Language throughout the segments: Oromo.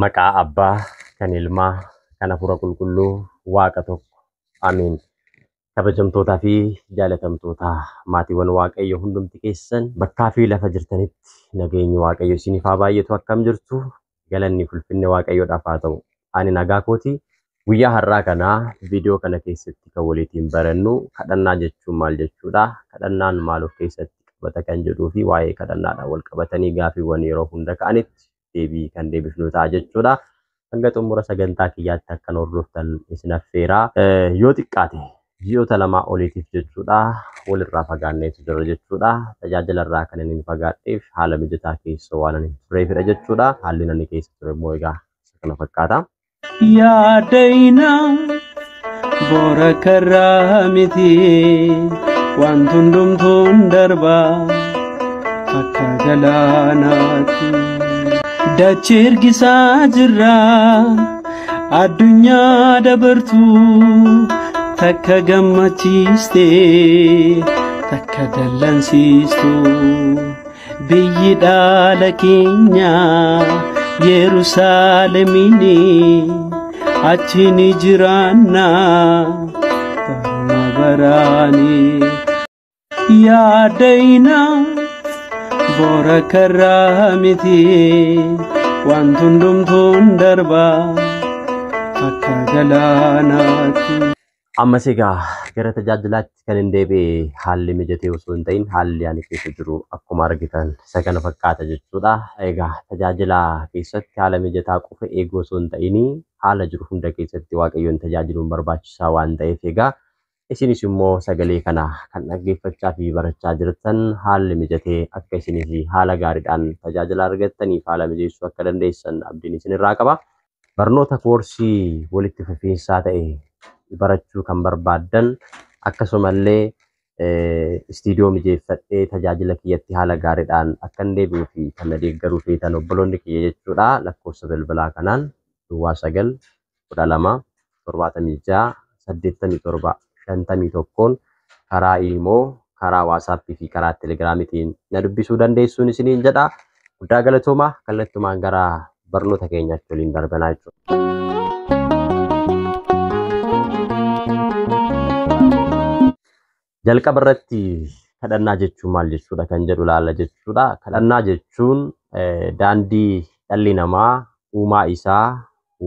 Maqaa Abbaa, kan Ilmaa, kan Hafuura Qulqulluu, Waaqa tokko. Ameen. Kabajamtootaa fi jaalatamtoota maatiiwwan Waaqayyo hundumti keessan bakkaa fi lafa jirtanitti nageenyi Waaqayyo isiniif haa baay'atu. Akkam jirtu? Galanni fulfinni Waaqayyoodhaaf haa ta'u. Ani nagaa kooti. Guyyaa har'aa kanaa viidiyoo kana keessatti kan waliitiin barannu kadhannaa jechuun maal jechuudha? Kadhannaan maal of keessatti qabata kan jedhuu fi waa'ee kadhannaadhaan wal qabatanii gaaffiiwwan yeroo hunda ka'anitti deebii kan deebifnu ta'a jechuudha. Hanga xumura sagantaa kiyyaatti akkan hordoftan isin affeeraa. Yoo xiqqaate ji'oota 2 oliitiif jechuudha walirraa fagaanneetu jira jechuudha. Tajaajila irraa kan inni fagaadheef haala mijataa keessa waan ani tureefidha jechuudha. Haalli inni keessa ture immoo egaa isa kana fakkaata. Yaadayna boora karraa miti wanti hundumtuun darba akka galaanaatti. Dachee ergisaa jirra addunyaa dabartu takka gammachiiste takka dallansiistu. Biyyi dhaala keenya Yerusaalemini achi ni jiraanna baruma baraani. Yaadayna boora karraa miti wanti hundumtuun darba akka galaanaatti. Ammas egaa gara tajaajilaatti kan hin deebi'e haalli mijatee osoo hin ta'in haalli ani keessa jiru akkuma argitan isa kana fakkaata jechuudha. Egaa tajaajila keessatti haala mijataa qofa eeguu osoo hin ta'in haala jiru hunda keessatti Waaqayyoon tajaajiluun barbaachisaa waan ta'eef egaa isinis immoo sagalee kana kan dhaggeeffachaa fi barachaa jirtan haalli mijatee akka isinis haala gaariidhaan tajaajila argattaniif haala mijeessuu akka dandeessan abdiin isinirraa qaba. Barnoota koorsii walitti fufiinsaa ta'e barachuu kan barbaaddan akkasumallee istiidiyoo mijeeffadhee tajaajila kiyyatti haala gaariidhaan akkan deebi'uu fi kan na deeggaruu feetan obboloonni kiyya jechuudha. Lakkoofsa bilbilaa kanaan duwwaa 9 12 76 87 51 karaa Iimoo, karaa Waasaappii fi karaa Telegiraamiitiin na dubbisuu dandeessuun isiniin jedha. Guddaa galatoomaa, kallattumaan gara barnoota keenyaatti waliin darbanaa jechuudha. Jalqaba irratti kadhannaa jechuun maal jechuudha kan jedhu ilaalla jechuudha. Kadhannaa jechuun daandii dhalli namaa uumaa isaa,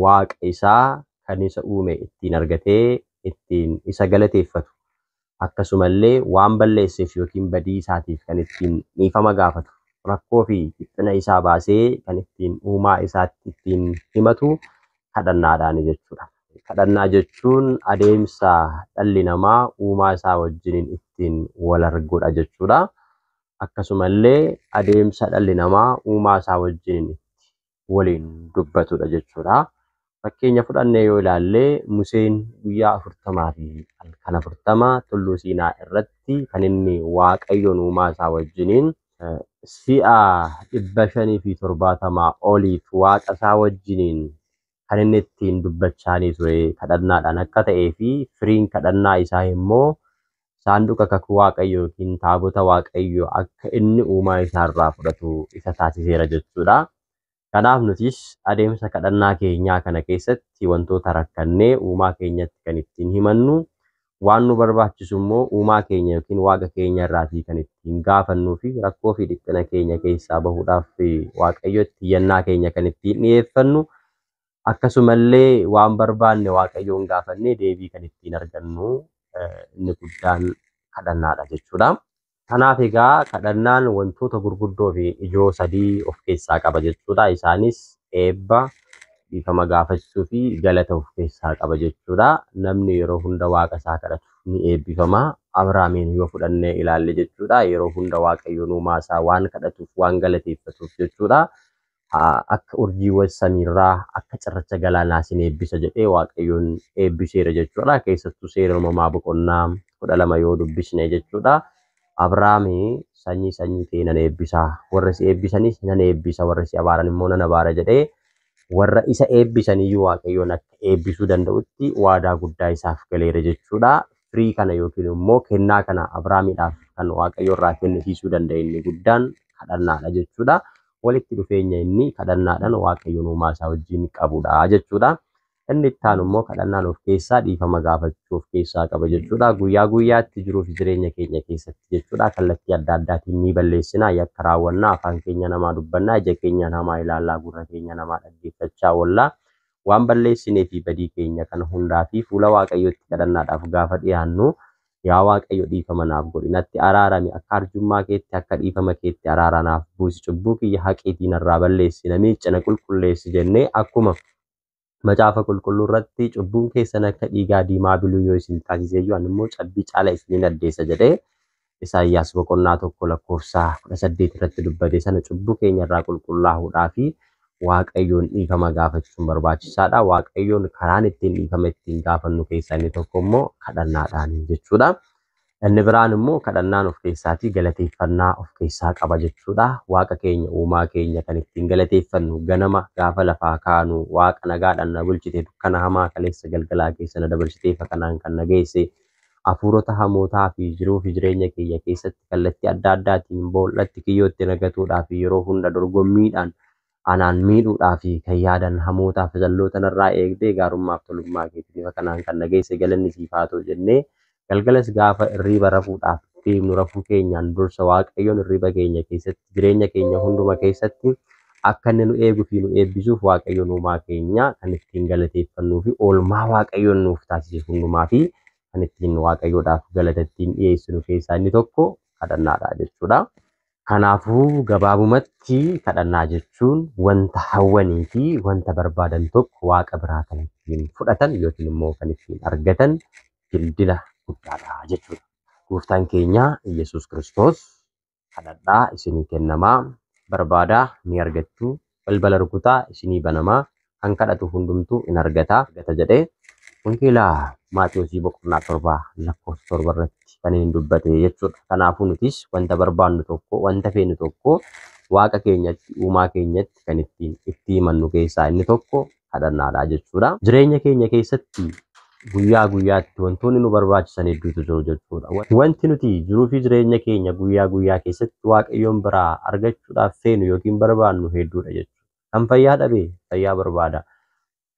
waaqa isaa kan isa uume ittiin argatee ittiin isa galateeffatu. Akkasumallee waan balleesseef yookiin badii isaatiif kan ittiin dhiifama gaafatu. Rakkoo fi dhiphina isaa baasee kan ittiin uumaa isaatti ittiin himatu kadhannaadhaani jechuudha. Kadhannaa jechuun adeemsa dhalli namaa uumaa isaa wajjiniin ittiin wal arguudha jechuudha. Akkasumallee adeemsa dhalli namaa uumaa isaa wajjiniin itti waliin dubbatudha jechuudha. Fakkeenya fudhannee yoo ilaalle Museen guyyaa 40 fi halkan 40 tulluu Siinaa irratti kan inni Waaqayyoon uumaa isaa wajjiniin si'a 570 oliif waaqa isaa wajjiniin kan inni ittiin dubbachaanii ture kadhannaadhaan akka ta'ee fi firiin kadhannaa isaa immoo saanduqa kakuu Waaqayyoo yookiin taabota Waaqayyoo akka inni uumaa isaarraa fudhatu isa taasiseera jechuudha. Kanaaf nutis adeemsa kadhannaa keenyaa kana keessatti wantoota rakkannee uumaa keenyatti kan ittiin himannu, waan nu barbaachisu immoo uumaa keenya yookiin waaqa keenya irraatii kan ittiin gaafannuu fi rakkoo fi dhiphina keenya keessaa bahuudhaaf Waaqayyotti iyyannaa keenya kan ittiin dhiyeeffannu, akkasumallee waan barbaanne Waaqayyoon gaafannee deebii kan ittiin argannu inni guddaan kadhannaadha jechuudha. Kanaaf egaa kadhannaan wantoota gurguddoo fi ijoo 3 of keessaa qaba jechuudha. Isaanis eebba, dhiifama gaafachuu fi galata of keessaa qaba jechuudha. Namni yeroo hunda waaqa isaa kadhatu ni eebbifama. Abrahaamiin yoo fudhannee ilaalle jechuudha. Yeroo hunda Waaqayyoon uumaa isaa waan kadhatuuf, waan galateeffatuuf jechuudha. Akka urjiiwwan samiirraa, akka cirracha galaanaa sin eebbisa jedhee Waaqayyoon eebbiseera jechuudha. Keessattuu seera uumamaa boqonnaa 12 yoo dubbisne jechuudha. Abrahaami sanyii sanyii kee nan eebbisa, warra si eebbisanis nan eebbisa, warra si abaaran immoo nan abaara jedhee warra isa eebbisaniyyuu Waaqayyoon akka eebbisuu danda'utti waadaa guddaa isaaf galeera jechuudha. Firii kana yookiin immoo kennaa kana Abrahaamiidhaaf kan Waaqayyo irraa kennisiisuu danda'e inni guddaan kadhannaadha jechuudha. walitti dhufeenya inni kadhannaadhaan Waaqayyoon uumaa isaa wajjin qabudha jechuudha. Inni itti aanu immoo kadhannaan of keessaa dhiifama gaafachuu of keessaa qaba jechuudha. Guyyaa guyyaatti jiruu fi jireenya keenya keessatti jechuudha. Kallattii adda addaatiin ni balleessina, yakka raawwannaa, afaan keenya namaa dubbannaa, ija keenya namaa ilaallaa, gurra keenya namaa dhaggeeffachaa oollaa. Waan balleessinee fi badii keenya kana hundaa fi fuula Waaqayyootti kadhannaadhaaf gaafa dhiyaannu, yaa Waaqayyo dhiifama naaf godhi, natti araarami, akka arjummaa keetti, akka dhiifama keetti araara naaf buusi, cubbuu kiyya haqiitii narraa balleessi, na miicci, na qulqulleessi jennee akkuma macaafa qulqulluu irratti cubbuun keessan akka dhiigaa diimaa biluu yoo isin taasiseyyuu ani immoo cabbii caala isiniin addeessa jedhee Isaayyaas boqonnaa 1 lakkoofsa 18 irratti dubbate sana cubbuu keenya irraa qulqullaa'uudhaa fi Waaqayyoon dhiifama gaafachuun barbaachisaadha. Waaqayyoon karaan ittiin dhiifama ittiin gaafannu keessaa inni tokko immoo kadhannaadhaan jechuudha. Inni biraan immoo kadhannaan of keessaatii galateeffannaa of keessaa qaba jechuudha. Waaqa keenya uumaa keenya kan ittiin galateeffannu ganama gaafa lafaa kaanu Waaqa nagaadhaan na bulchite, dukkana hamaa kaleessa galgalaa keessa na dabarsitee ifa kanaan kan na geesse, hafuurota hamootaa fi jiruu fi jireenya keenya keessatti kallattii adda addaatiin boollatti kiyyootti nagatuudhaa fi yeroo hunda dorgommiidhaan anaan miidhuudhaa fi kan yaadan hamootaaf jalloota narraa eegdee gaarummaaf tolummaa keetiin ifa kanaan kan na geesse galanni siif haa ta'u jennee galgalas gaafa irriiba rafuudhaaf deemnu rafuu keenyaan dursa Waaqayyoon irriiba keenya keessatti jireenya keenya hunduma keessatti akka inni nu eeguu fi nu eebbisuuf Waaqayyoon uumaa keenya kan ittiin galateeffannuu fi oolmaa Waaqayyoon nuuf taasise hundumaa fi kan ittiin Waaqayyoodhaaf galata ittiin dhiyeessinu keessaa inni tokko kadhannaadha jechuudha. Kanaafuu gabaabumatti kadhannaa jechuun wanta hawwanii fi wanta barbaadan tokko Waaqa biraa kan ittiin fudhatan yookiin immoo kan ittiin argatan dildila guddaadha jechuudha. Gooftaan keenya Iyyasuus Kiristoos kadhadhaa isinii kennamaa, barbaadaa ni argattu, balbala rukutaa isinii banamaa, kan kadhatu hundumtuu in argata jedhee Wangeela Maatewosii boqonnaa 7 lakkoofsa 7 irratti kan inni dubbate jechuudha. Kanaafuu nutis wanta barbaannu tokko, wanta feenu tokko Waaqa keenyatti, uumaa keenyatti kan ittiin itti himannu keessaa inni tokko kadhannaadha jechuudha. Jireenya keenya keessatti guyyaa guyyaatti wantoonni nu barbaachisan hedduutu jiru jechuudha. Wanti nuti jiruu fi jireenya keenya guyyaa guyyaa keessatti Waaqayyoon biraa argachuudhaaf feenu yookiin barbaannu hedduudha jechuudha. Kan fayyaa dhabe fayyaa barbaada.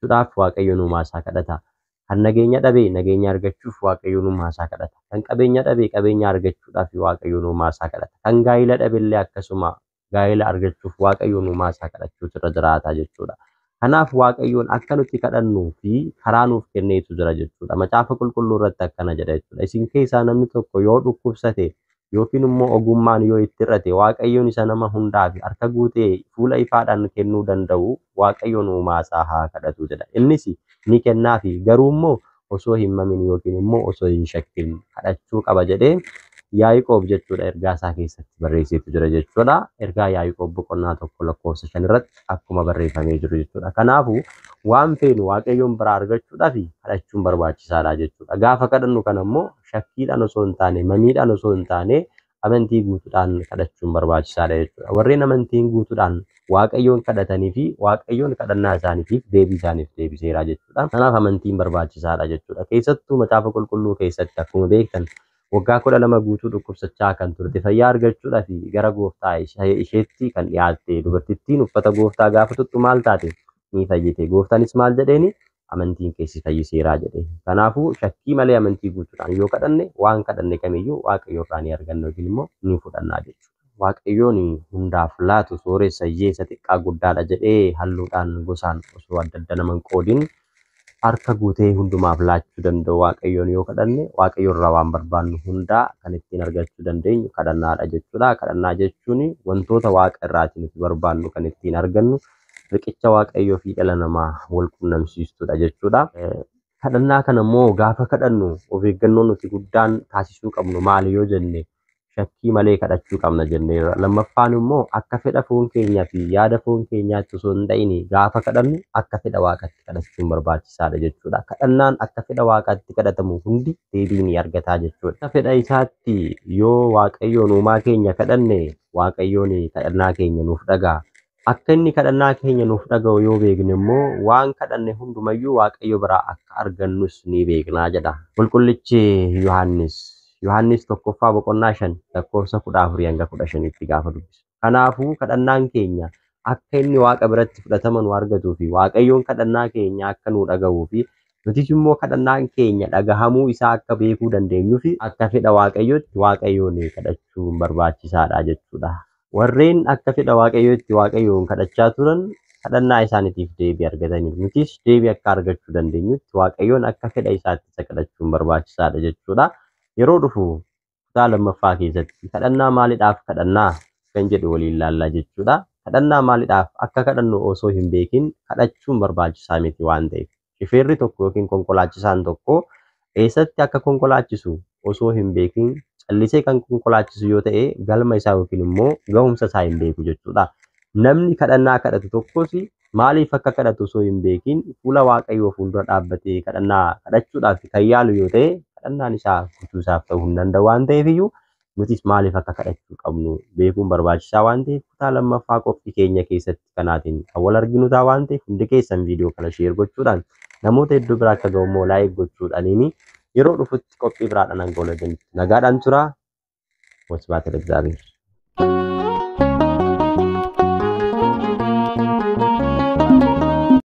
Jechuudhaaf Waaqayyoon uumaa isaa kadhata. Kan nageenya dhabe nageenya argachuuf Waaqayyoon uumaa isaa kadhata. Kan qabeenya dhabe qabeenya argachuudhaaf Waaqayyoon uumaa isaa kadhata. Kan gaa'ila dhabe illee akkasuma gaa'ila argachuuf Waaqayyoon uumaa isaa kadhachuutu irra jiraata jechuudha. Kanaaf Waaqayyoon akka nuti kadhannuu fi karaa nuuf kenneetu jira jechuudha. Macaafa qulqulluu irratti akkana jedha jechuudha. Isin keessaa namni tokko yoo dhukkubsate yookiin immoo ogummaan yoo itti hir'ate Waaqayyoon isa nama hundaa fi harka guutee fuula ifaadhaan kennuu danda'u Waaqayyoon uumaa isaa haa kadhatu jedha. Innis ni kennaafi, garuu immoo osoo hin mamin yookiin immoo osoo hin shakkin kadhachuu qaba jedhee Yaaqoob jechuudha ergaa isaa keessatti barreesseetu jira jechuudha. Ergaa Yaaqoob boqonnaa 1 lakkoofsa 5 irratti akkuma barreeffamee jiru jechuudha. Kanaafuu waan feenu Waaqayyoon biraa argachuudhaaf kadhachuun barbaachisaadha jechuudha. Gaafa kadhannu kana immoo shakkiidhaan osoo hin taane, mamiidhaan osoo hin taane amantii guutuudhaan kadhachuun barbaachisaadha jechuudha. Warreen amantiin guutuudhaan Waaqayyoon kadhatanii fi Waaqayyoon kadhannaa isaaniitiif deebii isaaniif deebiseera jechuudha. Kanaaf amantiin barbaachisaadha jechuudha. Keessattuu macaafa qulqulluu keessatti akkuma beektan waggaa 12 guutuu dhukkubsachaa kan turte fayyaa argachuudhaaf gara gooftaa isheetti kan dhiyaatte dubartittiin uffata gooftaa gaafa tuttu maal taate? Ni fayyite. Gooftaanis maal jedheeni? Amantiin keessi fayyiseeraa jedhe. Kanaafuu shakkii malee amantii guutuudhaan yoo kadhanne waan kadhanne kamiyyuu Waaqayyo irraa ni arganna yookiin immoo ni fudhannaa jechuudha. Waaqayyoon hundaaf laatu sooressa hiyyeessa xiqqaa guddaadha jedhee halluudhaan gosaan osoo adda adda nama hin qoodin harka guutee hundumaaf laachuu danda'u Waaqayyoon yoo kadhanne Waaqayyo irraa waan barbaannu hundaa kan ittiin argachuu dandeenyu kadhannaadha jechuudha. Kadhannaa jechuun wantoota Waaqa irraatii nuti barbaannu kan ittiin argannu riqicha Waaqayyoo fi dhala namaa wal qunnamsiistuudha jechuudha. Kadhannaa kana immoo gaafa kadhannu of eeggannoo nuti guddaan taasisuu qabnu maali yoo jenne shakkii malee kadhachuu qabna jenneerra. Lammaffaan immoo akka fedha foon keenyaa fi yaada foon keenyaatti osoo hin ta'in gaafa kadhannu akka fedha Waaqaatti kadhachuun barbaachisaadha jechuudha. Kadhannaan akka fedha Waaqaatti kadhatamu hundi deebii ni argataa jechuudha. Akka fedha isaatti yoo Waaqayyoon uumaa keenya kadhanne Waaqayyoon kadhannaa keenya nuuf dhaga'a. Akka inni kadhannaa keenya nuuf dhaga'u yoo beekne immoo waan kadhanne hundumayyuu Waaqayyo biraa akka argannus ni beeknaa jedha. Qulqullichi Yohaannis 1ffaa boqonnaa 5 lakkoofsa 14 hanga 15tti gaafa dubbisu. Kanaafuu kadhannaan keenya akka inni Waaqa biratti fudhatama nu argatuu fi Waaqayyoon kadhannaa keenya akka nu dhaga'uu fi nutis immoo kadhannaan keenya dhagahamuu isaa akka beekuu dandeenyuu fi akka fedha Waaqayyootti Waaqayyoon kadhachuun barbaachisaadha jechuudha. Warreen akka fedha Waaqayyootti Waaqayyoon kadhachaa turan kadhannaa isaaniitiif deebii argataniiru. Nutis deebii akka argachuu dandeenyutti Waaqayyoon akka fedha isaatti isa kadhachuun barbaachisaadha jechuudha. Yeroo dhufu kutaa lammaffaa keessatti kadhannaa maaliidhaaf kadhannaa kan jedhu waliin ilaallaa jechuudha. Kadhannaa maaliidhaaf akka kadhannu osoo hin beekin kadhachuun barbaachisaa miti waan ta'eef. Shifeerri tokko yookiin konkolaachisaan tokko eessatti akka konkolaachisu osoo hin beekin callisee kan konkolaachisu yoo ta'e galma isaa yookiin immoo gahumsa isaa hin beeku jechuudha. Namni kadhannaa kadhatu tokkos maaliif akka kadhatu osoo hin beekin fuula Waaqayyoo fuuldura dhaabbatee kadhannaa kadhachuudhaaf kan yaalu yoo ta'e kadhannaan isaa guutuu isaaf ta'uu hin danda'u waan ta'eef iyyuu nutis maaliif akka kadhachuu qabnu beekuun barbaachisaa waan ta'eef kutaa lammaffaa qophii keenya keessatti kanaatiin kan wal arginu ta'a waan ta'eef hundi keessan viidiyoo kana share gochuudhaan namoota hedduu bira akka ga'u immoo like gochuudhaaniin yeroo dhufutti qophii biraadhaan hanga wal arginutti nagaadhaan turaa. ወስብሐት ለእግዚአብሔር።